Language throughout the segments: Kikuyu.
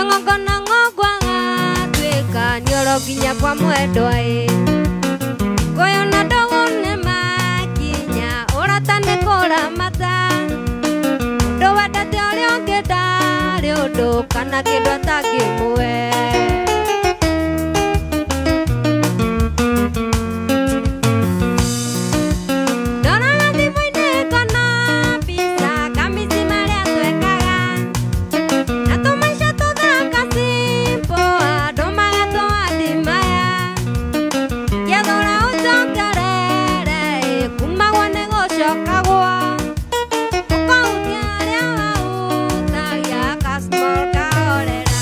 Nyong'ongo na ng'ongo agatuĩka nĩoro nginya kwa mwendwa ĩ. Ngũyũ na ndũgũ nĩ makinya ũrata nĩ kũramata. Ũndũ wendete ũrĩa ũngĩ ndarĩ ũndũ kana kĩndũ atangĩmũhe. Ndoraga thimũ-inĩ ngona mbica kamici marĩa twekaga. Na tũmaica tũthaka simple andũ magatũadimaya. Ngĩethũra ũcokerere kumagwo nĩ gũcokagwo. Ũkahutia harĩa wahutagia ka small kahorera.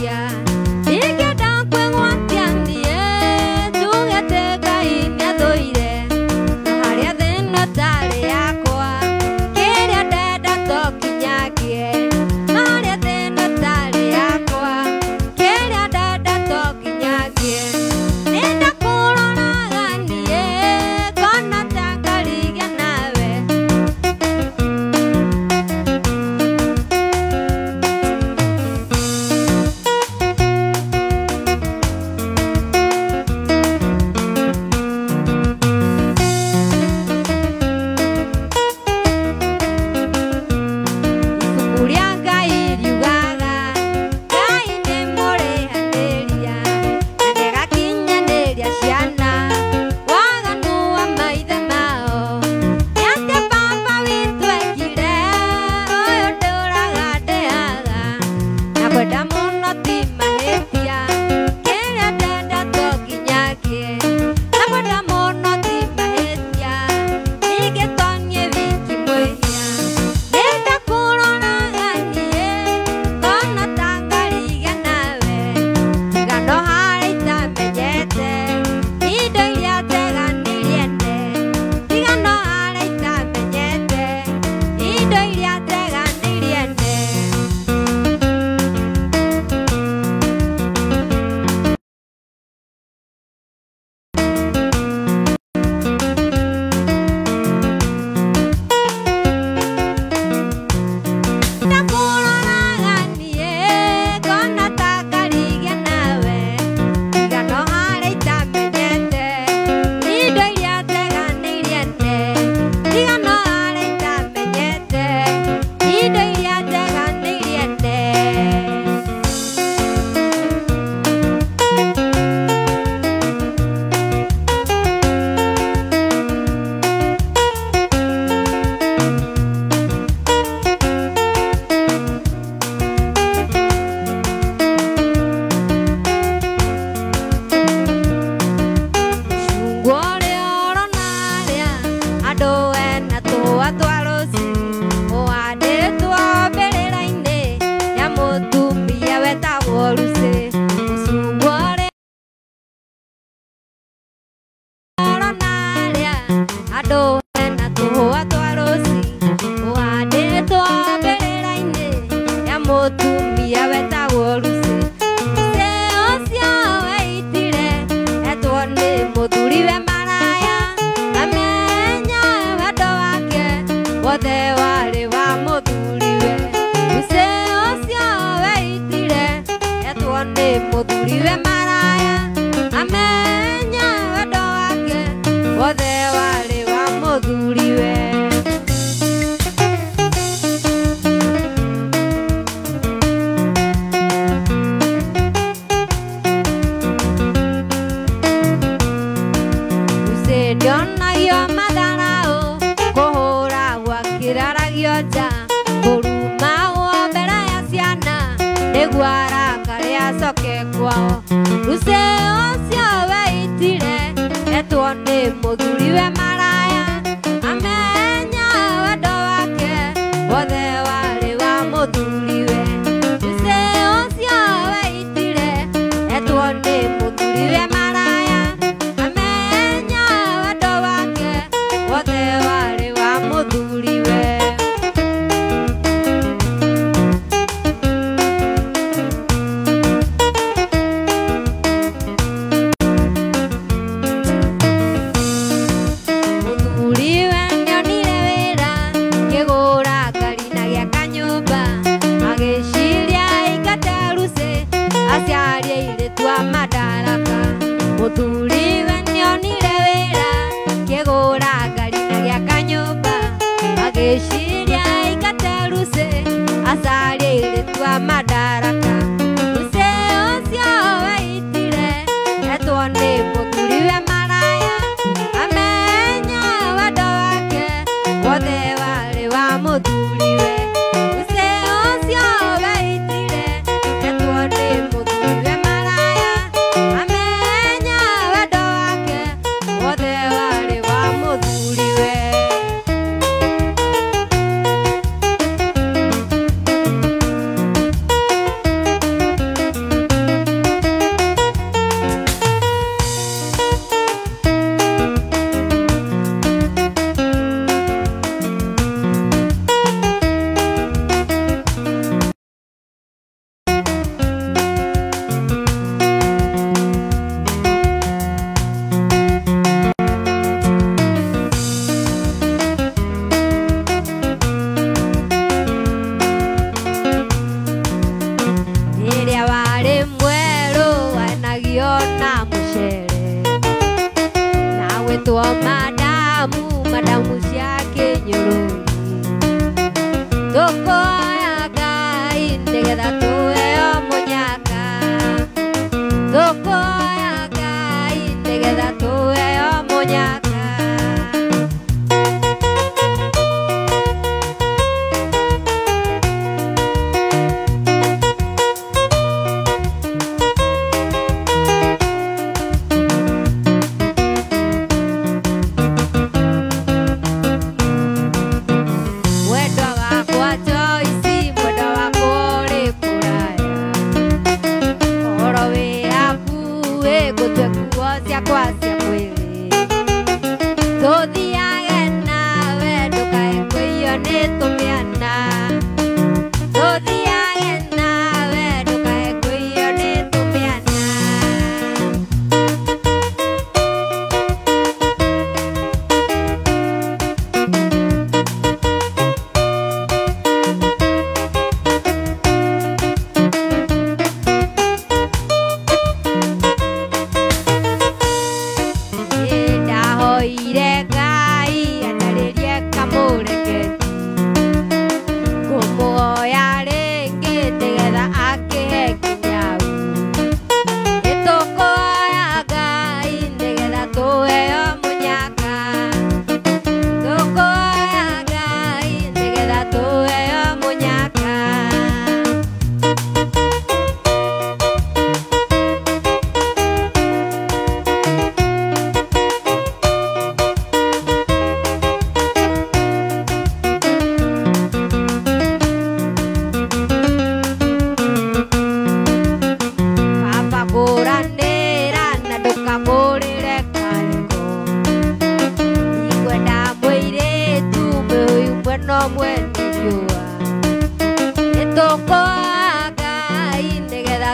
kwĩgwatia Ndingĩenda kwĩgwatia niĩ Njugĩte Ngai nĩathũire Na harĩa thĩna ũtarĩ yakwa Kĩrĩa ndenda to nginya ngĩe Na harĩa thĩna ũtarĩ yakwa Kĩrĩa ndenda to nginya ngĩe Nĩndakũroraga niĩ Ngona ta ngarigia nawe. Ibuku rĩa Ngai riugaga Ngai nĩ mũrĩhanĩria na nĩagakinyanĩria ciana waganu wa maithe mao. Nĩ atĩa baba witũ ekire ũyũ ndũraga ndĩaga na kwenda mũno ti mahĩtia kĩrĩa ndenda to nginya ngĩe na kwenda mũno ti mahĩtia ningĩ to niĩ wiki mwĩhia. Nĩndakũroraga niĩ ngona ta ngarigia nawe tiga no harĩa itamenyete indo iria njega nĩiriene tiga no harĩa itamenyete indo iria njega nĩiriene. Ndakũroraga niĩ ngona ta ngarigia nawe tiga no harĩa itamenyete indo iria njega nĩiriene tiga no harĩa itamenyete indo iria njega nĩiriene. Mũcungwa ũrĩa ũrona rĩa andũ ena tũa twa rũci ũhandĩtwo mbĩrĩra-inĩ ya mũtumia wetagwo Lucy. Mũcungwa ũrĩa ũrona rĩa andũ ena tũa twa rũci ũhandĩtwo mbĩrĩra-inĩ ya mũtumia wetagwo Lucy. Lucy ũcio weitire etwo nĩ mũthuriwe maraya amenya wendo wake wothe warĩ wa mũthuriwe. Lucy ũcio weitire etwo nĩ mũthuriwe maraya amenya wendo wake wothe warĩ wa mũthuriwe. Lucy ndionagio matharaũ kũhũragwo akĩraragio nja kũrumagwo mbere ya ciana nĩguo arakare acoke kwao. Lucy ũcio weitire etwo nĩ mũthuriwe maraya amenya wendo wake wothe warĩ wa mũthuriwe. Lucy ũcio weitire etwo nĩ mũthuriwe maraya amenya wendo wake wothe warĩ wa mũthuriwe.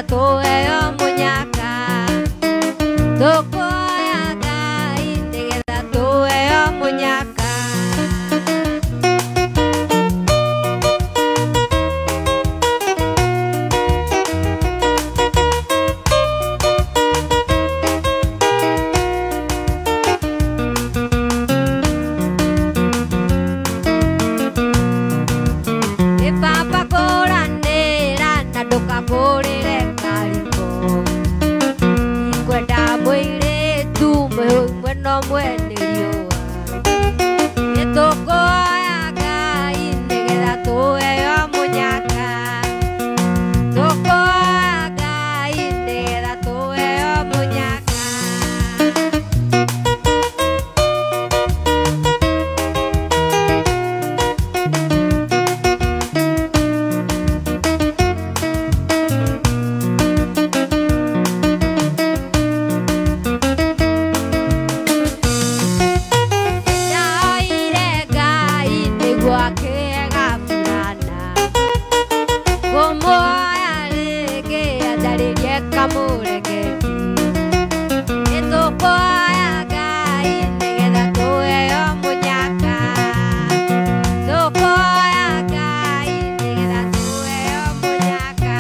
nĩgetha tũheo mũnyaka. Tũkũhoya Ngai nĩgetha tũheo mũnyaka. Baba kũranĩra na ndũkahũrĩre kariko. Ingwenda mũirĩtu mwĩ no mwene riũa. Nĩtũkũhoya Ngai nĩgetha tũheo mũnyaka. Tũkũhoya Ngai nĩgetha tũheo mũnyaka. Ndaoire Ngai nĩguo akĩhe burana. Ngũmũhoya rĩngĩ anjarĩrie kamũreketi. Nĩtũkũhoya Ngai nĩgetha tũheo mũnyaka. Tũkũhoya Ngai nĩgetha tũheo mũnyaka.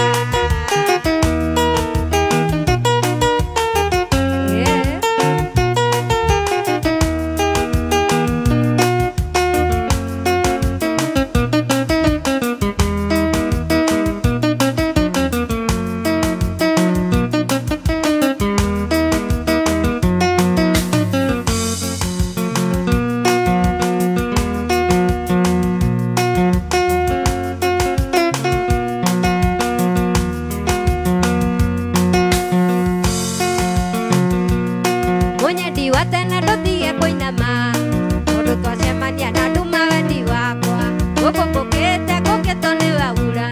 Yeah. Mũnyendi wa tene ndũtige kũinama tondũ twacemania na nduma wendi wakwa gũkũ ngũkĩte ngũkĩtwo nĩ waura.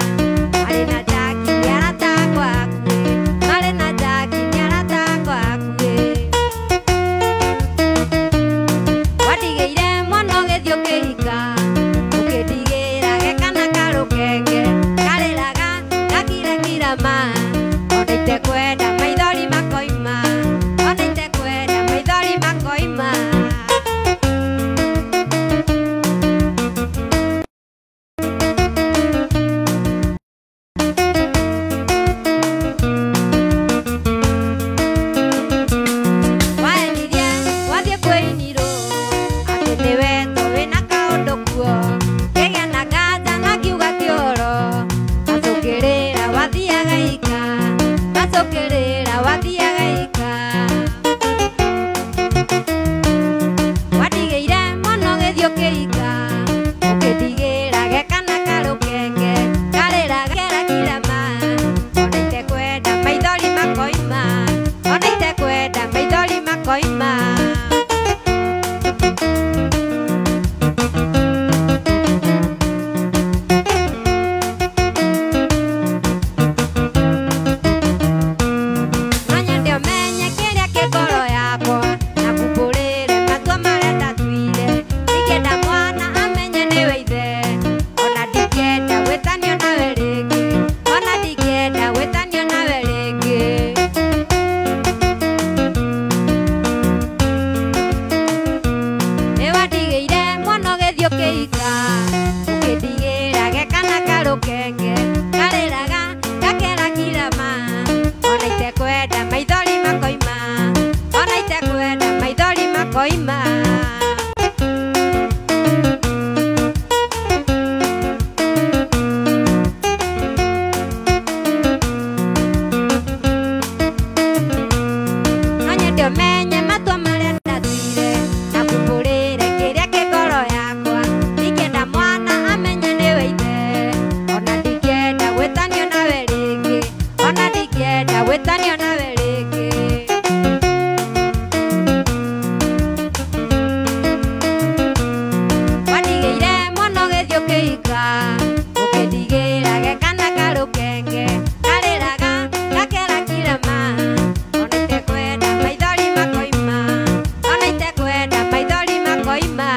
Marĩ na Jackie nĩ arata akwa hakuhĩ, marĩ na Jackie nĩ arata akwa hakuhĩ. Wandigĩire mwana ũgĩthiĩ ũkĩhika, ũkĩndigĩra gekana karũkenge karĩraga gakirakira ma. Ona itekwenda maithori makoima, ona itekwenda maithori makoima. Waenirie wathiĩ kwĩinirwo atĩ nĩwe to wĩna kaũndũ kuo. Ngĩgĩa na nganja na ngiuga ti ũhoro, macũngĩrĩra wathiaga ika, macũngĩrĩra wathiaga ika. Wandigĩire mwana ũgĩthiĩ ũkĩhika, ũkĩndigĩra gekana karũkenge karĩraga kerakira ma. Ona itekwenda maithori makoima, ona itekwenda maithori makoima. No nyende ũmenye kĩrĩa kĩ ngoro yakwa na kumbũrĩre matua marĩa ndatuire. Ndingĩenda mwana amenye nĩwe ithe, ona ndingĩenda gwĩtanio nawe rĩngĩ, ona ndingĩenda gwĩtanio nawe rĩngĩ. Nĩwandigĩire mwana ũgĩthiĩ ũkĩhika, ũkĩndigĩra gekana karũkenge karĩraga gakerakira ma. Ona itekwenda maithori makoima, ona itekwenda maithori makoima. No nyende ũmenye matua marĩa ndatuire na kumbũrĩre kĩrĩa kĩ ngoro yakwa. Ndingĩenda mwana amenye nĩwe ithe, ona ndingĩenda gwĩtanio nawe rĩngĩ, ona ndingĩenda gwĩtanio nawe rĩngĩ. Wandigĩire mwana ũgĩthiĩ ũkĩhika, ũkĩndigĩra gekana karũkenge karĩraga gakerakira ma. Ona itekwenda maithori makoima, ona itekwenda maithori makoima.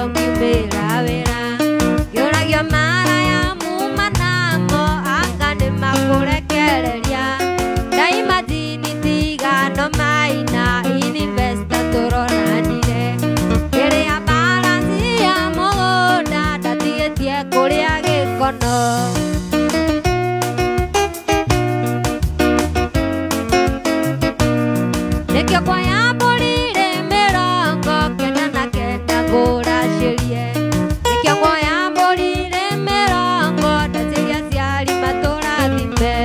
ngiumĩra wĩra ngĩũragio maraya muma namo anga nĩmakũrekereria ndaimajini tigano maina investor tũronanire ĩrĩa balance ya mũgũnda ndatigĩtie kũrĩa gĩkono. Nĩkĩo kwaya mbũrire 99 ngũracĩrie. Nĩkĩo kwaya mbũrire 40 ndaciria aciari matũrathime.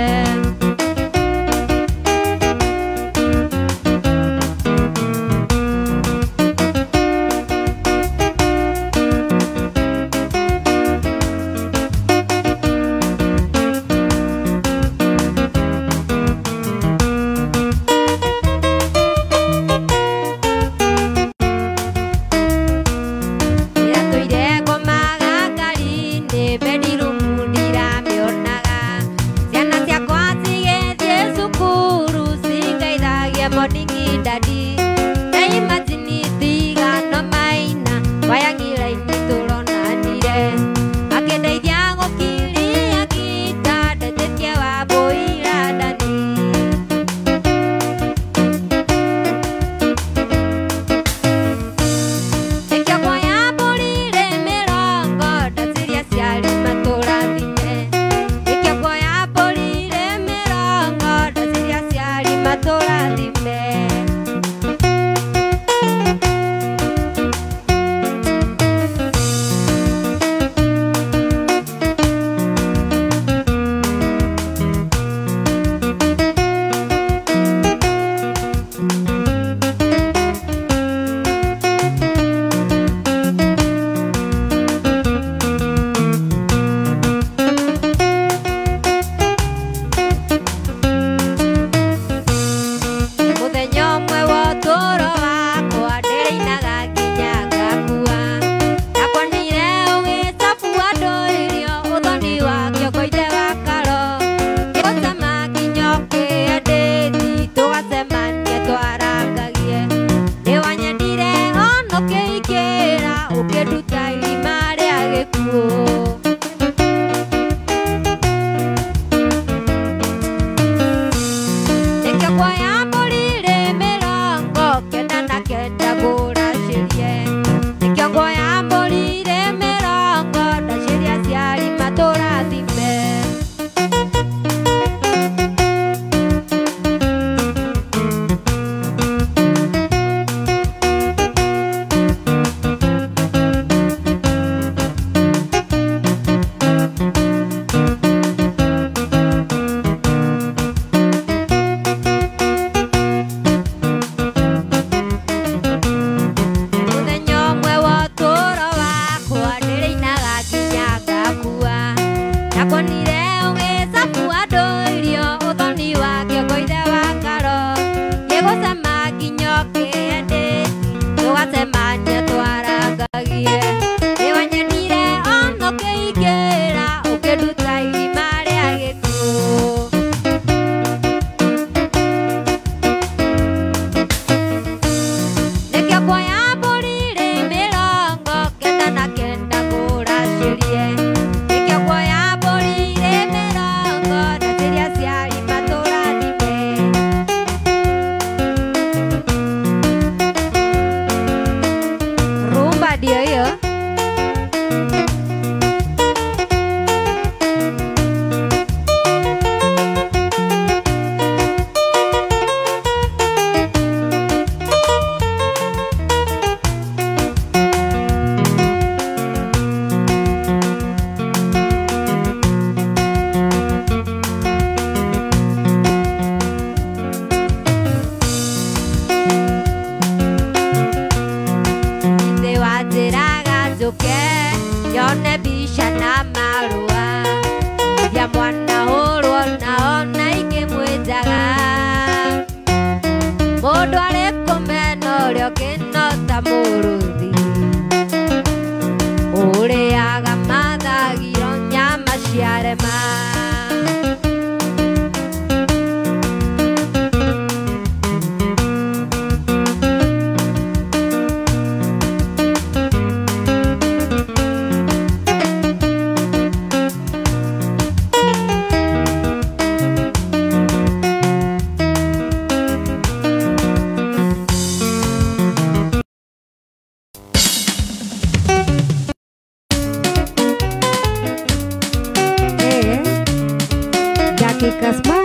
Kiki Kasmar.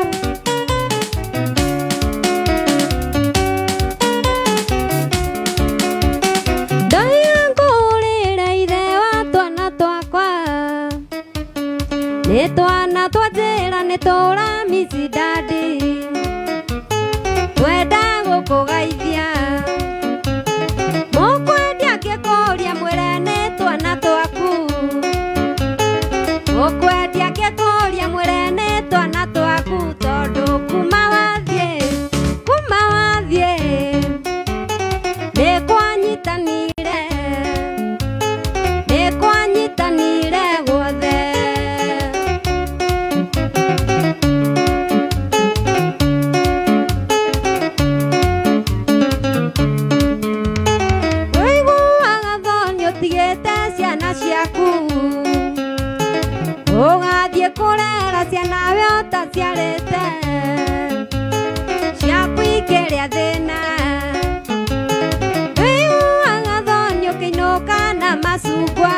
Ndoiga ngũrĩre ithe wa twana twakwa, nĩ twana twa njĩra nĩ tũramisi dadi, twenda gũkũgeithia. Mũkwendia angĩkũria mwĩre nĩ twana twaku, mũkwendia angĩkũria mwĩre nĩ twana twaku, tondũ kuma wathiĩ, kuma wathiĩ nĩ kwanyitanire, nĩ kwanyitanire guothe. Ũiguaga thoni ũtigĩte ciana ciaku, ũgathiĩ kũrera ciana we ũtaciarĩte, ciaku ikĩrĩa thĩna. Ũiguaga thoni ũkĩinũka na macungwa,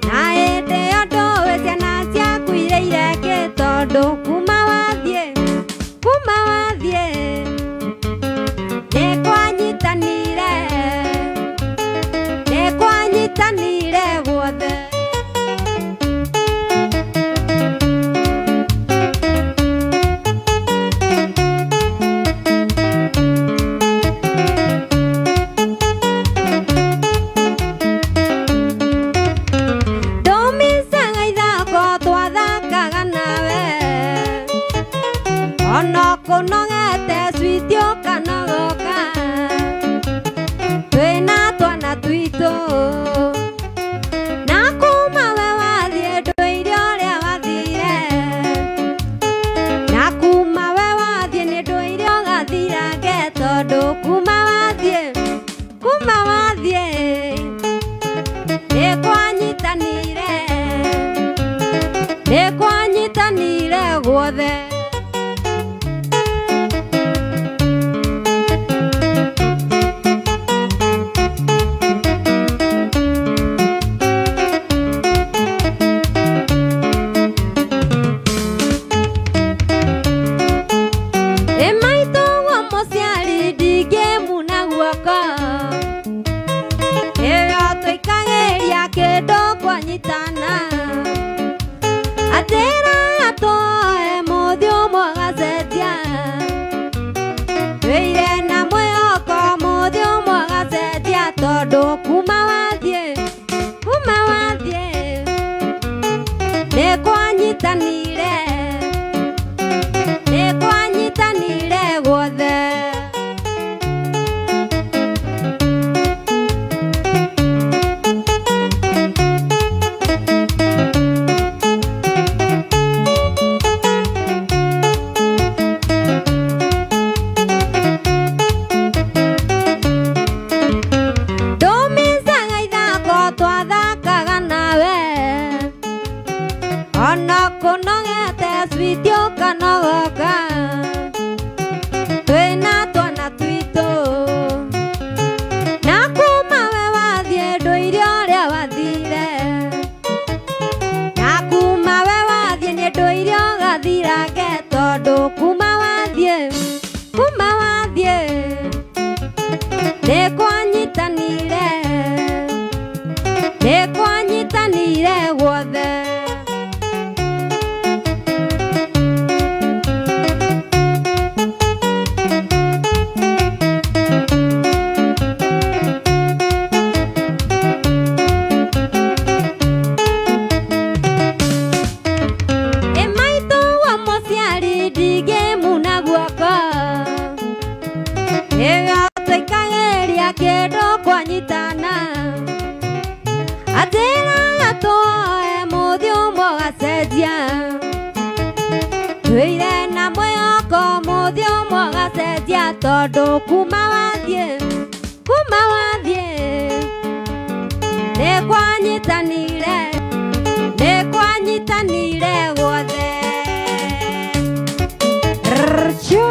na hĩndĩ ĩyo ndũĩ ciana ciaku irĩire kĩ, tondũ kuma wathiĩ, kuma wathiĩ nĩ kwanyitanire, nĩ kwanyitanire guothe. Ndũmicaga ithako twathakaga nawe, ona kũnogete switi ũkanogoka, twĩna twana twitũ. Na kuma we wathiĩ ndũire ũrĩa wathire, na kuma we wathiĩ nĩ ndũire ũgathirange, tondũ kuma wathiĩ, kuma wathiĩ nĩ kwanyitanire, nĩ kwanyitanire guothe. Ĩ maitũ guo mũciari ndingĩmuna guoko, ĩyo tũikagĩria kĩndũ kwanyitana, atĩraga twoe mũthiũ ũmwe ũgacenjia, wĩire na mwĩhoko mũthiũ ũmwe ũgacenjia, tondũ kuma wathiĩ, kuma wathiĩ nĩ kwanyitanire, nĩ kwanyitanire guothe. Ndũmicaga ithako twathakaga nawe, ona kũnogete switi ũkanogoka, twĩna twana twitũ. Na kuma we wathiĩ ndũire ũrĩa wathire, na kuma we wathiĩ nĩ ndũire ũgathirange, tondũ kuma wathiĩ, kuma wathiĩ nĩ kwanyitanire, nĩ kwanyitanire guothe. Ĩ maitũ wa mũciari ndingĩmuna guoko, ĩyo tũikagĩria kĩndũ kwanyitana, atĩraga twoe mũthiũ ũmwe ũgacenjia, twĩire na mwĩhoko mũthiũ ũmwe ũgacenjia, tondũ kuma wathiĩ, kuma wathiĩ nĩ kwanyitanire, nĩ kwanyitanire guothe. Rrrcha.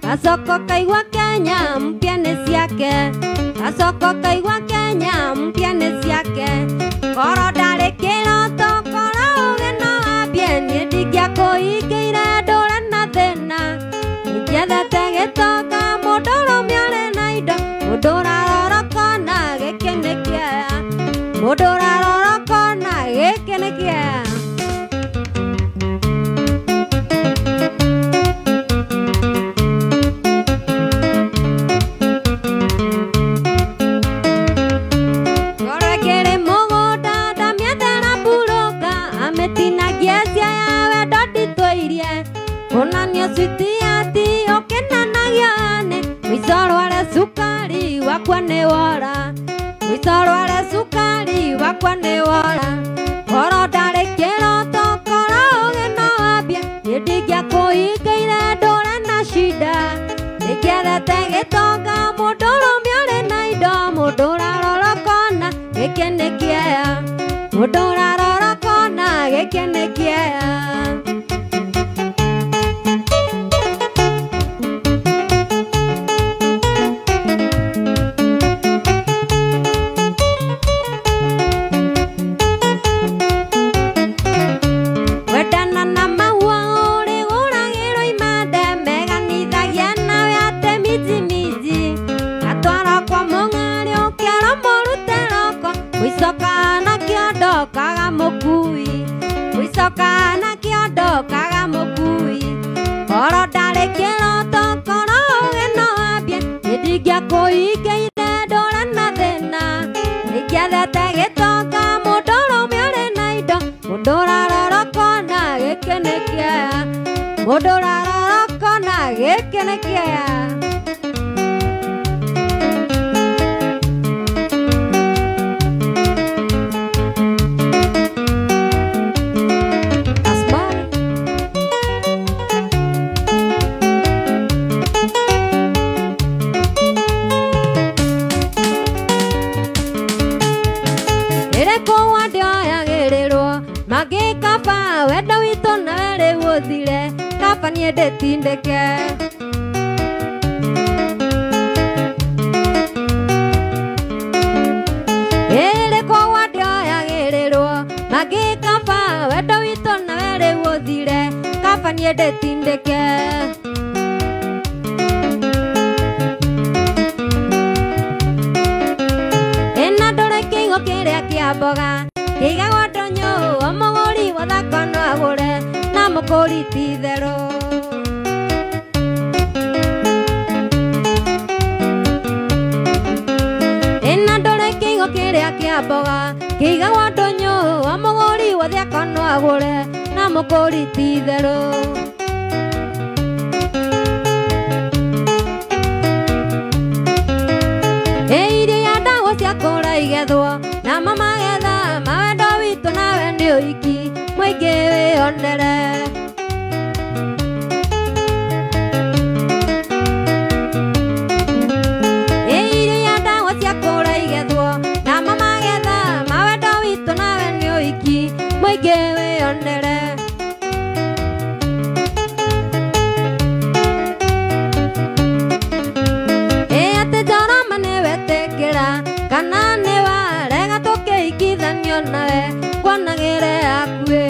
Gacoko kaigua Kenya mpya nĩ ciake. Gacoko kaigua Kenya mpya nĩ ciake. Koro ndarĩ kĩroto koro ũgĩ no wambie niĩ ndingĩakũhingĩire ndũre na thĩna. Ningĩendete gĩtonga mũndũrũme ũrĩ na indo. Mũndũ ũrarora kona gĩkĩ nĩ kĩeha. Mũndũ ũrarora kona gĩkĩ nĩ kĩeha. Ngoro ĩkĩrĩ mũgũnda ndamĩethera mburũka amĩtinagie ciaya wendo nditũirie. Kuonania switi ati ũkenanagia nĩ mũico rware cukari wakwa nĩ wora. Mũico rware cukari wakwa nĩ wora. Koro ndarĩ kĩroto koro ũgĩ no wambie niĩ ndingĩakũhingĩire ndũre na shida. Nĩngĩendete gĩtonga mũndũrũme ũrĩ na indo. Mũndũ ũrarora kona gĩkĩ nĩ kĩeha. Mũndũ ũrarora kona gĩkĩ nĩ kĩeha. Wendana na mahũa ũrĩgũragĩrwo imande meganithagia nawe atĩ minji minji. Gatwara kwa mũng'arĩ ũkerwo mũrute roko mũico kana kĩondo kaga mũkui. Mũico kana kĩondo kaga mũkui. Koro ndarĩ kĩroto koro ũgĩ no wambie niĩ ndingĩakũhingĩire ndũre na thĩna. Ningĩendete gĩtonga mũndũrũme ũrĩ na indo. Mũndũ ũrarora kona gĩkĩ nĩ kĩeha. Mũndũ ũrarora kona gĩkĩ nĩ kĩeha. Asmari. Ĩrĩkũ wandĩoyagĩrĩrwo mangĩkaba wendo witũ nawe rĩu ũthire kaba niĩ ndĩtindĩke. Ĩrĩkũ wandĩoyagĩrĩrwo mangĩkaba wendo witũ nawe rĩu ũthire kaba niĩ ndĩtindĩke. Ĩna ndũrĩ kĩigo kĩrĩa kĩa mboga kĩigagwo ndũnyũ o mũgũri wothe no agũre na mũkũri ti itherũ. Ĩna ndũrĩ kĩigo kĩrĩa kĩa mboga kĩigagwo ndũnyũ o mũgũri wothe no agũre na mũkũri ti itherũ. Iria ndawa cia kũra igethwo namo magetha ma wendo witũ nawe nĩ ũiki mũingĩ wĩonere. Iria ndawa cia kũra igethwo namo magetha ma wendo witũ nawe nĩ ũiki mũingĩ wĩonere. Ĩ atĩ njoroma nĩwetĩkĩra kana nĩwarega tũkĩhikithanio nawe kuonagĩre akuĩ.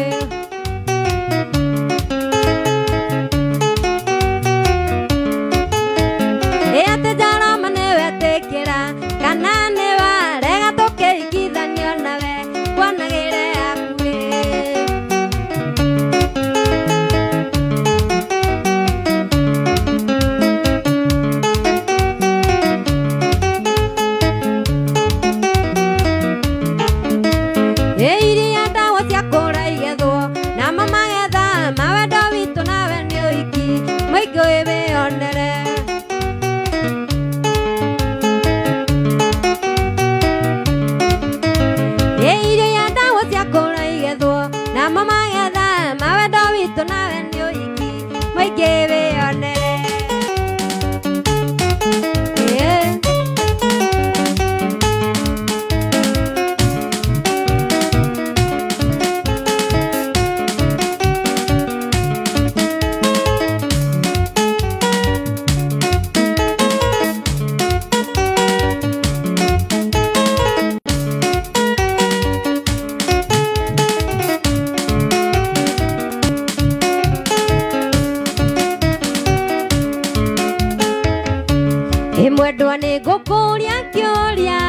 Mwendwa nĩ ngũkũria kĩũria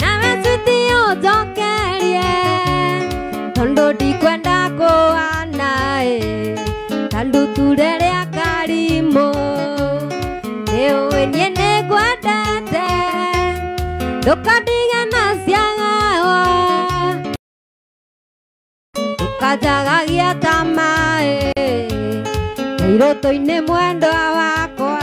nawe switi ũnjokerie tondũ ndikwenda kũhana ĩ ta ndutura ĩrĩa karimũ. Nĩũĩ niĩ nĩngwendete ndũkandige na ciagawa ndũkanjagagie ta maĩ irũtũ-inĩ mwendwa wakwa.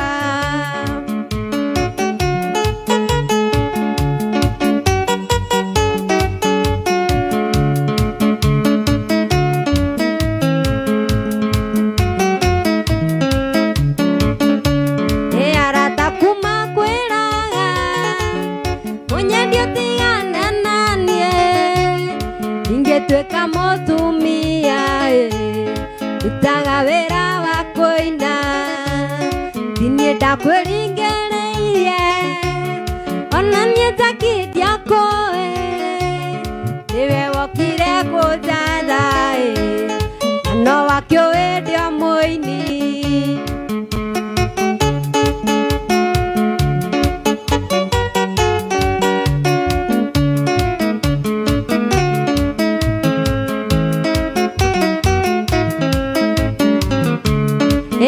Ingĩtuĩka mũtumia rutaga wĩra wa kũina ti niĩ ndakwĩringĩrĩirie ona niĩ Jackie ndiakũĩ nĩwe wokire kũnjatha na no wakĩũĩ ndĩ o mũini.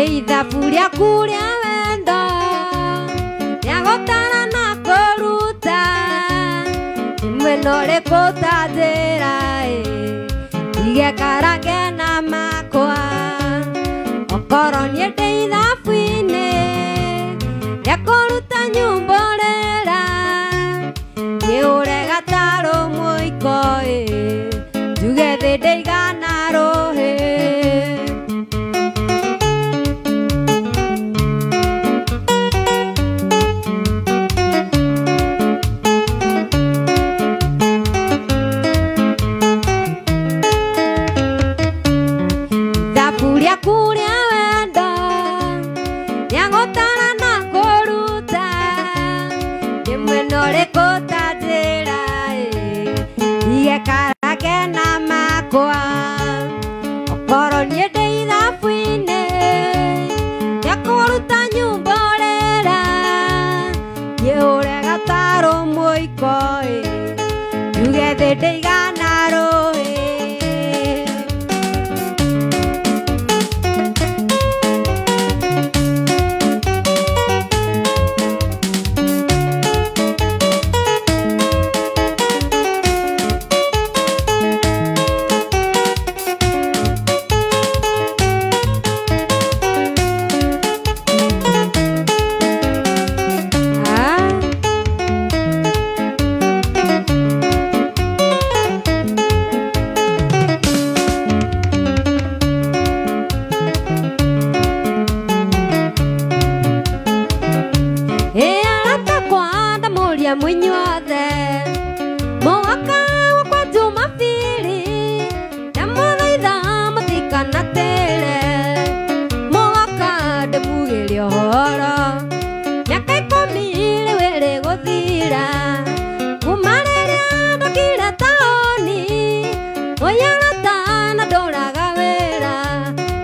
Ithabu rĩaku rĩa wendo rĩa gũtara na kũruta nĩ mwena ũrĩkũ ũtanjĩra ndige karange na makwa okorwo niĩ ndĩ ithabu-inĩ rĩa kũruta nyumba ũrĩra nĩ ũrega tarũ mũiko njuge thĩ ndĩigana rũhĩ. Ithabu rĩaku rĩa wendo rĩa gũtara na kũruta nĩ mwena ũrĩkũ ũtanjĩra ndige karange na makwa okorwo niĩ ndĩ ithabu-inĩ rĩa kũruta nyumba ũrĩra niĩ ũrega tarũ mũiko njuge thĩ ndĩigana rũhĩ. Mũinyuothe mũhaka wakwa Jumapili ndamũthaitha mũtikanatĩre mũhaka ndĩmugĩre ũhoro mĩaka 10 rĩu ĩrĩ gũthira kuma rĩrĩa ndokire taũni ũyũ arata na ndũraga wĩra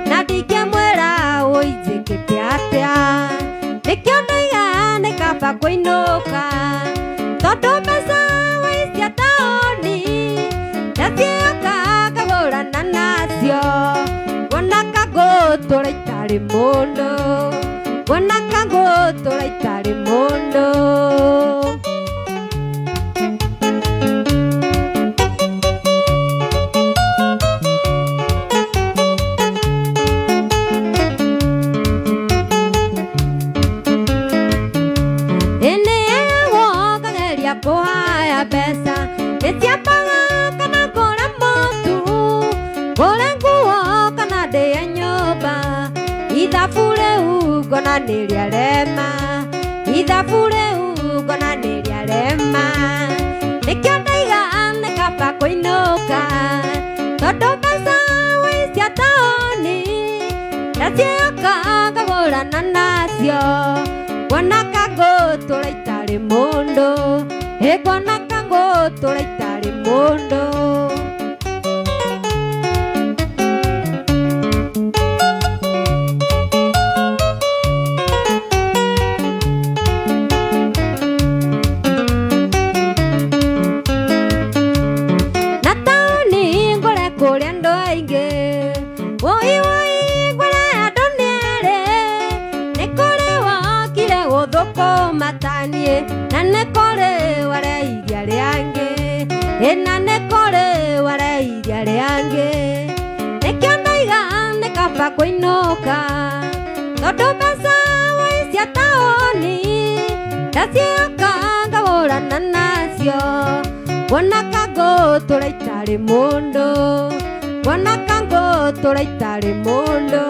na ndingĩmwĩra ũinjĩkĩte atĩa nĩkĩo ndaiga nĩ kaba kũinũka tondũ mbeca waicia taũni ndaciĩhoka ngagũrana nacio ngona kangũtũra itarĩ mũndũ ngona kangũtũra itarĩ mũndũ. Kũhaya mbeca nĩciambaga kana ngũre mũtu ngũre nguo kana ndĩe nyũmba ithabu rĩu ngona nĩ rĩarema ithabu rĩu ngona nĩ rĩarema nĩkĩo ndaiga nĩ kaba kũinũka tondũ mbeca waicia taũni ndaciĩhoka ngagũrana nacio ngona kangũtũra itarĩ mũndũ ngona kangũtũra itarĩ mũndũ. matanie na nĩ kũrĩ wareirie arĩa angĩ na nĩ kũrĩ wareirie arĩa angĩ nĩkĩo ndaiga nĩ kaba kũinũka tondũ mbeca waicia taũni ndaciaka ngagũrana nacio wona kangũtũra itarĩ mũndũ wona kangũtũra itarĩ mũndũ.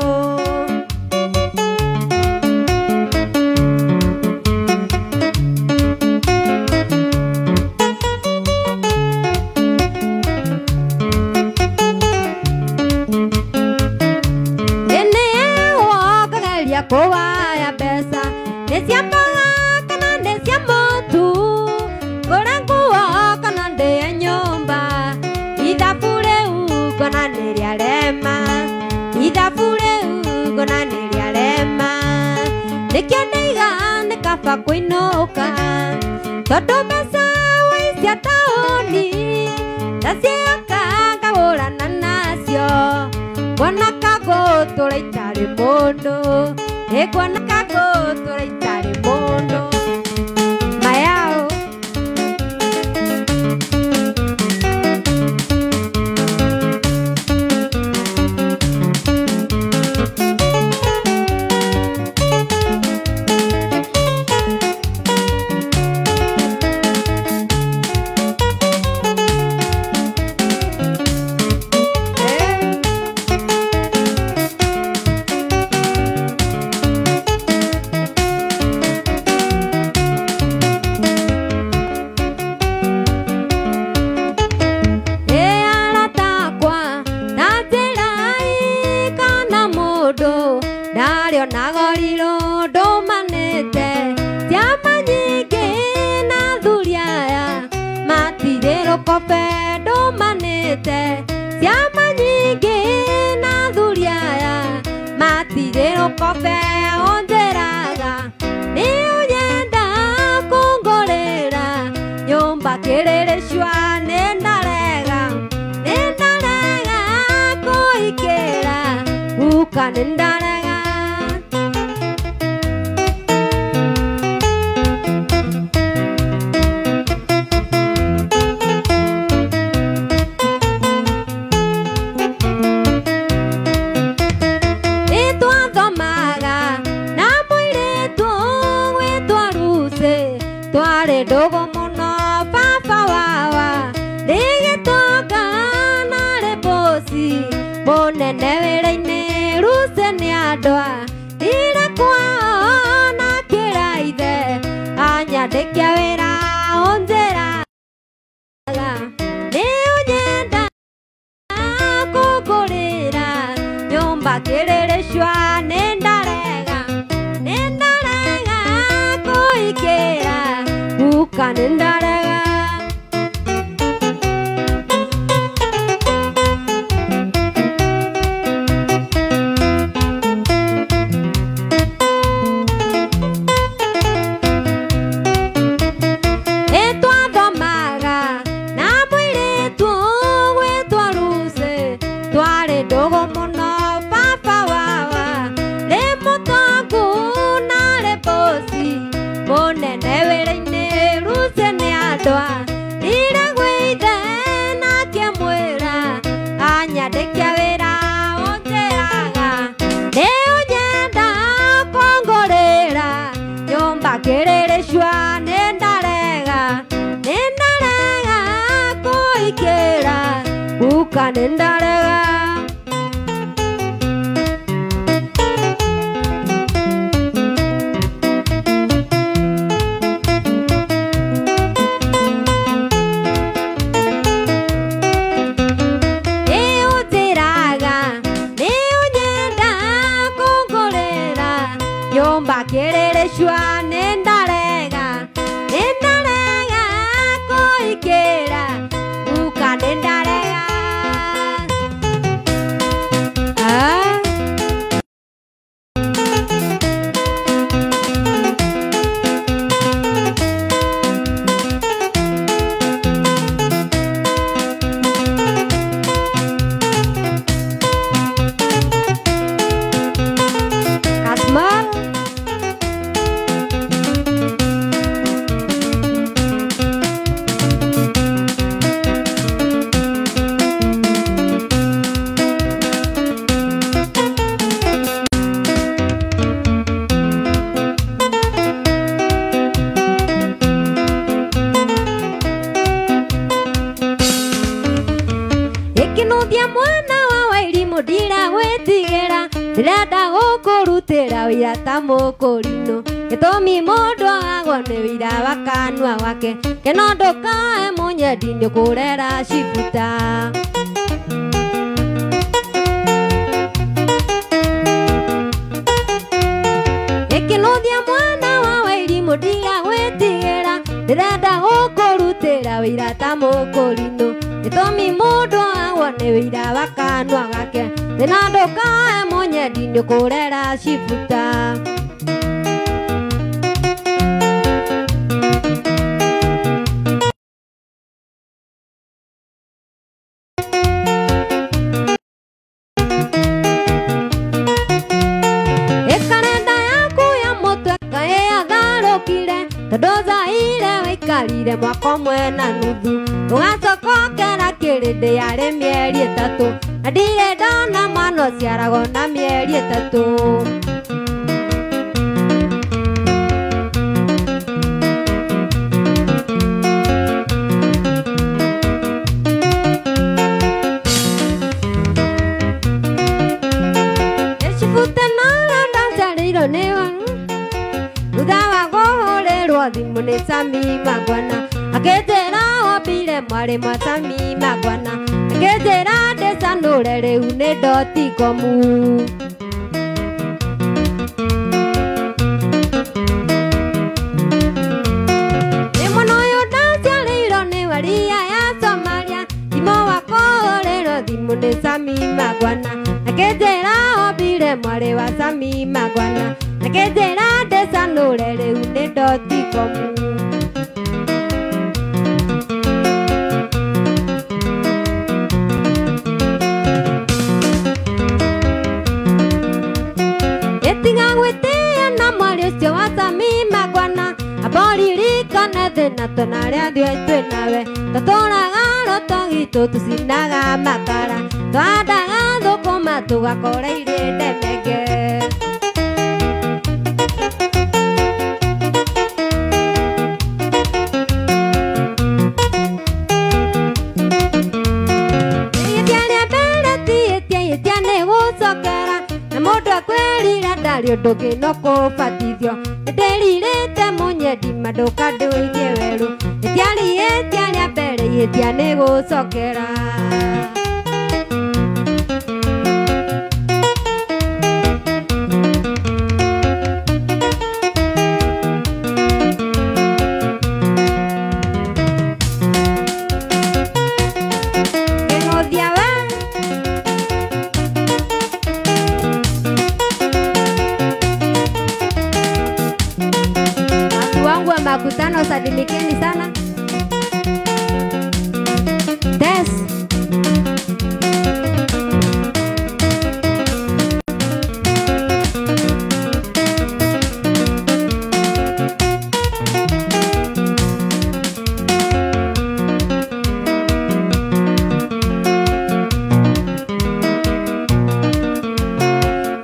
Kũwaya mbeca nĩ cia mboga kana nĩ cia mũtu ngũre nguo kana ndĩe nyũmba ithabu rĩu ngona nĩ rĩarema ithabu rĩu ngona nĩ rĩarema nĩkĩo ndaiga nĩ kaba kũinũka tondũ mbeca waicia taũni ndaciaka ngagũrana nacio ngona kangũtũra itarĩ mũndũ ngona kangũtũra itarĩ mũndũ mayao. mwana wa Wairimu ndiragwĩtigĩra ndĩrenda gũkũrutĩra wĩra ta mũkũrinũ gĩtũmi mũndũ agwo nĩ wĩra wa kanua gwake keno ndũkae mũnyendi nĩũkũrera cibuta. Ĩkĩnũthia mwana wa Wairimu ndiragwĩtigĩra ndĩrenda gũkũrutĩra wĩra ta mũkũrinũ gĩtũmi mũndũ agwo nĩ wĩra wa kanua gake thĩna ndũkae mũnyendi nĩũkũrera cibuta. Ĩkarenda yaku ya mũtwe kaĩ yatharũkire tondũ thaire waikarire mwaka ũmwe na nuthu ũgacoka ũkera kĩrĩndĩ yarĩ mĩeri ĩtatũ na ndirĩ ndona mwana ũciaragwo na mĩeri ĩtatũ. Ĩcibute nara ndaciarĩirwo nĩ thutha wa kũhũrĩrwo thimũ nĩ Sami Magwana akĩnjĩra ombire mwarĩ mwa Sami Magwana akĩnjĩra ndĩcanũre rĩu nĩ ndotikomu. Nĩ mwana ũyũ ndaciarĩirwo nĩ waria ya Somalia thimũ wa kũhũrĩrwo thimũ nĩ Sami Magwana akĩnjĩra ombire mwarĩ wa Sami Magwana akĩnjĩra ndĩcanũre rĩu nĩ ndotikomu. Ĩtiga gwĩtĩa na mwarĩ ũcio wa Sami Magwana amba ũririkane thĩna twĩna arĩa ithuĩ twĩ nawe tũtũraga rũtũgitũ tũcinaga makara twandaga thũkũma tũgakora irĩ ndemenge. Ihĩtia rĩa mbere ti ihĩtia, ihĩtia nĩ gũcokera na mũndũ akwĩrira ndarĩ ũndũ ũngĩ no kũbatithio nĩndĩrirĩte mũnyendi mandũka ndũigie werũ rĩtiarĩ ihĩtia rĩa mbere ihĩtia nĩ gũcokera. Kĩng'ũthia we watu wangu wa makutano salimikeni sana. Des.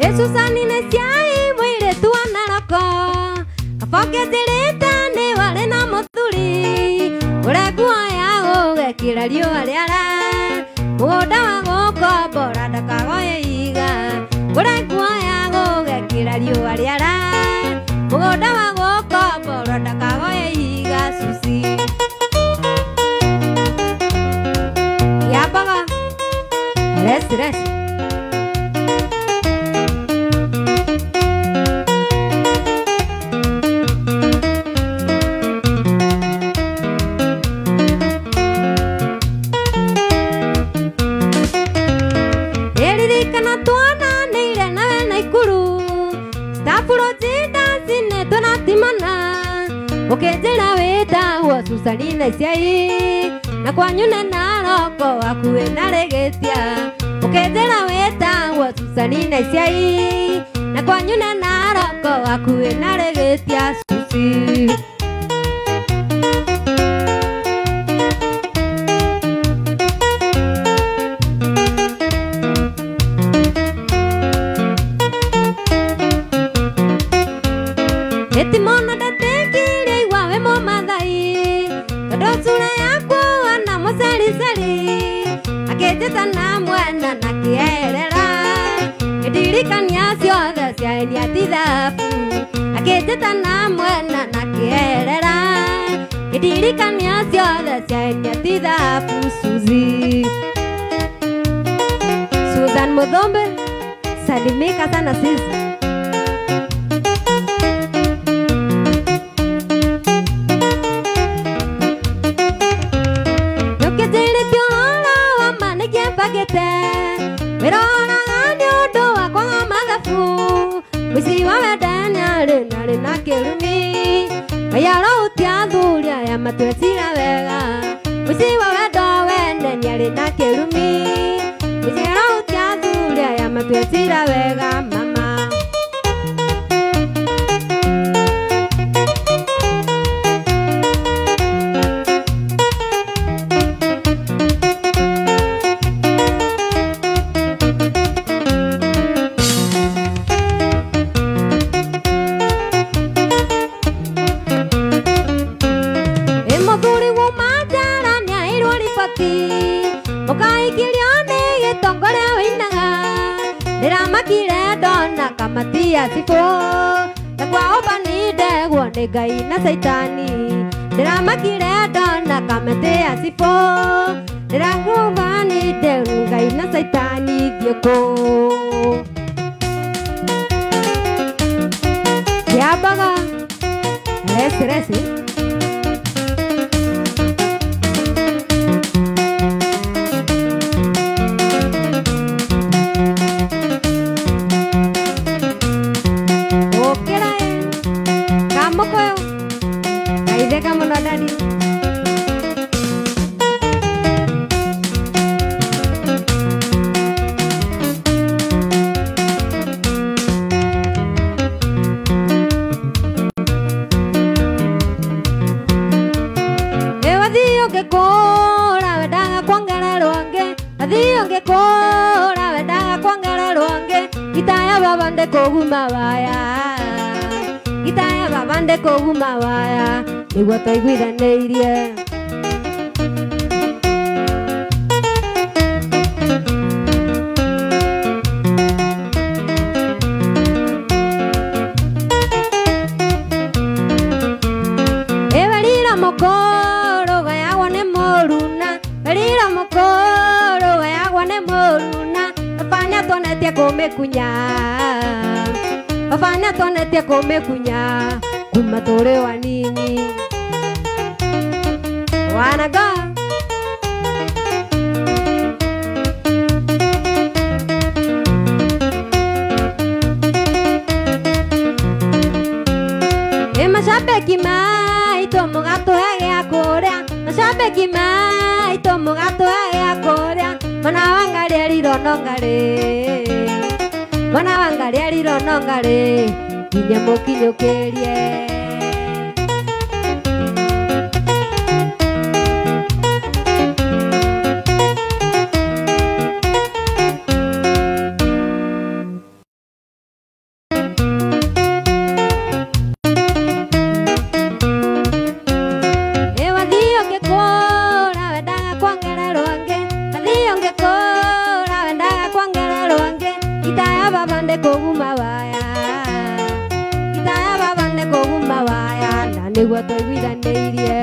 Esusani nĩ ciai mũirĩtu wa Naroko kabongetirĩte nĩ warĩ na mũthuri ũrĩa nguo ya gũgekĩra riũa rĩara mũgũnda wa gũkombora ndakagoye iga ũrĩa nguo ya gũgekĩra riũa rĩara mũgũnda wa gũkombora ndakagoye iga Susi. Yambaga res res. Ĩririkana twananĩire nawe Naikuru Staff cindacinĩ tũnatimana ũkĩnjĩra wĩtagwo Susani na Iciai na kwanyu nĩ Naroko hakuhĩ na Rĩgĩtia ũkĩnjĩra wĩtagwo Susani na Iciai na kwanyu nĩ Naroko hakuhĩ na Rĩgĩtia Susi. Etimona ndatekirie igwa we mũmathai tondũ cura yakwa na mũcaricari. Akĩnjĩta na mwena na kĩerera ndirikania ciothe ciaenia ti thabu akĩnjĩta na mwena na kĩerera ndirikania ciothe ciaenia ti thabu Suzy Susan Muthombe salimika sana sis. Matwetira wega muciĩ wa wendo wene nĩarĩ na kĩrumi muciĩ ũrautia athuri aya matwetira wega mama. Ngai na saitani ndĩramakire ndona kamĩtĩ ya cibũ ndĩragũbanĩte Ngai na saitani thiĩ kũ kĩambaga reci reci. Koguma waya nĩguo twaiguithanĩirie. Ĩwerira mũkũrũ gayagwo nĩ mũruna werira mũkũrũ gayagwo nĩ mũruna baba nĩatuonetie kũmĩkunya baba nĩatuonetie kũmĩkunya kuma tũrĩ wanini wanaga. Macabeki maitũ mũgatũhe gĩa kũrĩa macabeki maitũ mũgatũhe gĩa kũrĩa mwana wa ngarĩ erirwo no ngarĩ mwana wa ngarĩ erirwo no ngarĩ nginya mũkinyũkĩrie. Nĩguo twaiguithanĩirie.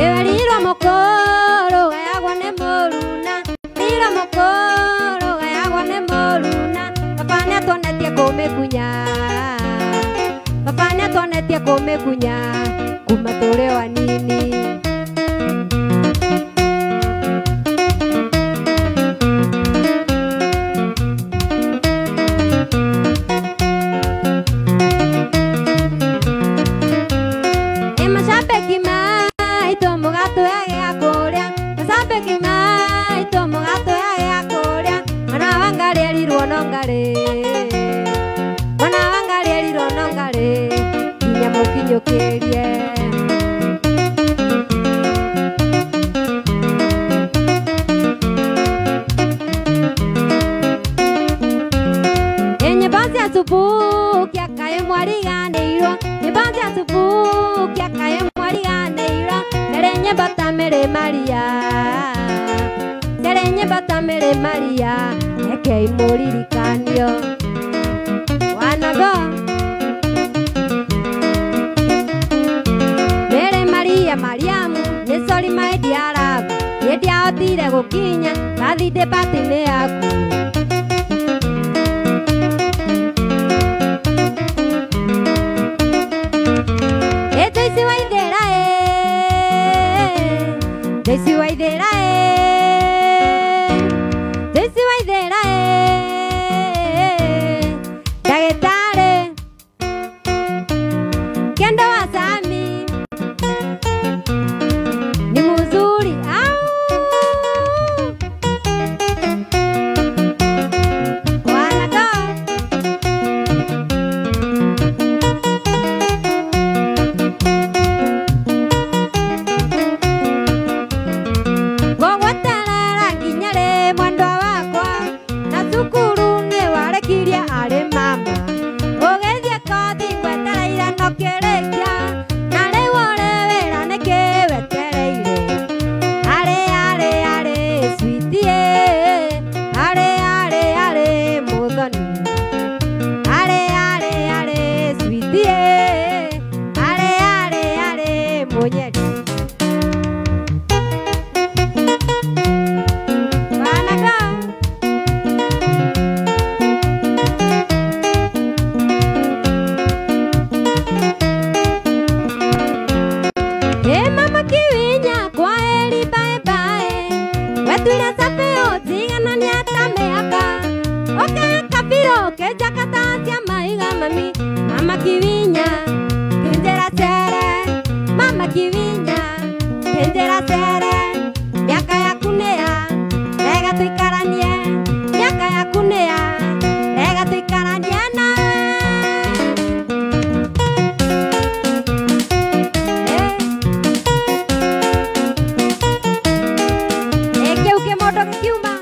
Ĩwerirwo mũkũrũ gayagwo nĩ mũruna rirwo mũkũrũ gayagwo nĩ mũruna baba nĩatuonetie kũmĩkunya baba nĩatuonetie kũmĩkunya kuma tũrĩ wanini. Mwana wa ngarĩ erirwo no ngarĩ nginya mũkinyũkĩrie. nyĩmbo ta Mary Maria, ciarĩ nyĩmbo ta Mary Maria, rekei mũririkanio wanago. Mary Maria Mariamu nĩ sorry my dear love, niĩ ndiahotire gũkinya birthday party-inĩ yaku. Daisy Waithera Daisy Waithera Daisy Waithera ndagĩtarĩ Kendo wa Sami ni mzuri au wanago. Gũgweterera nginya rĩ mwendwa wakwa, na cukuru nĩ warekirie arĩ mama, ũgĩthiĩ kothi ngwetereire no kĩrĩkia, na rĩu ũrĩ wĩra nĩkĩ wetereire? Arĩ arĩ arĩ sweetie, arĩ arĩ arĩ mũthoni, arĩ arĩ arĩ sweetie, arĩ arĩ arĩ mũnyeri. Wanago. Ĩ mama Kiwinya kwa heri bye bye, wetuire cabe ũtiganania ta mĩaka, ũkeka biro ũkĩnjaka ta cia maiga mami. Mama Kiwinya kĩnjĩra cere, mama Kiwinya kĩnjĩra cere, mĩaka yaku nĩ ya rega tũikaranie, mĩaka yaku nĩ ya rega tũikaranie nawe. Kĩu kĩmondo gĩkiuma.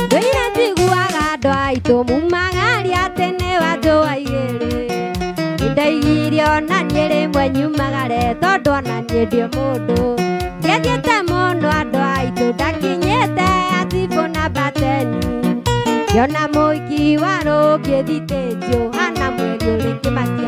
Ndũire njiguaga andũ aitũ mumagaria atĩ nĩ wanjũa igĩrĩ, nĩndoigire ona niĩ rĩmwe nyumagare tondũ ona niĩ ndĩ mũndũ. Ndiathiĩte mũno andũ aitũ ndakinyĩte atibũ na bateni, ngĩona mũiki wa rũngĩ thitĩnji ũhana mweri ũrĩ kĩmakia.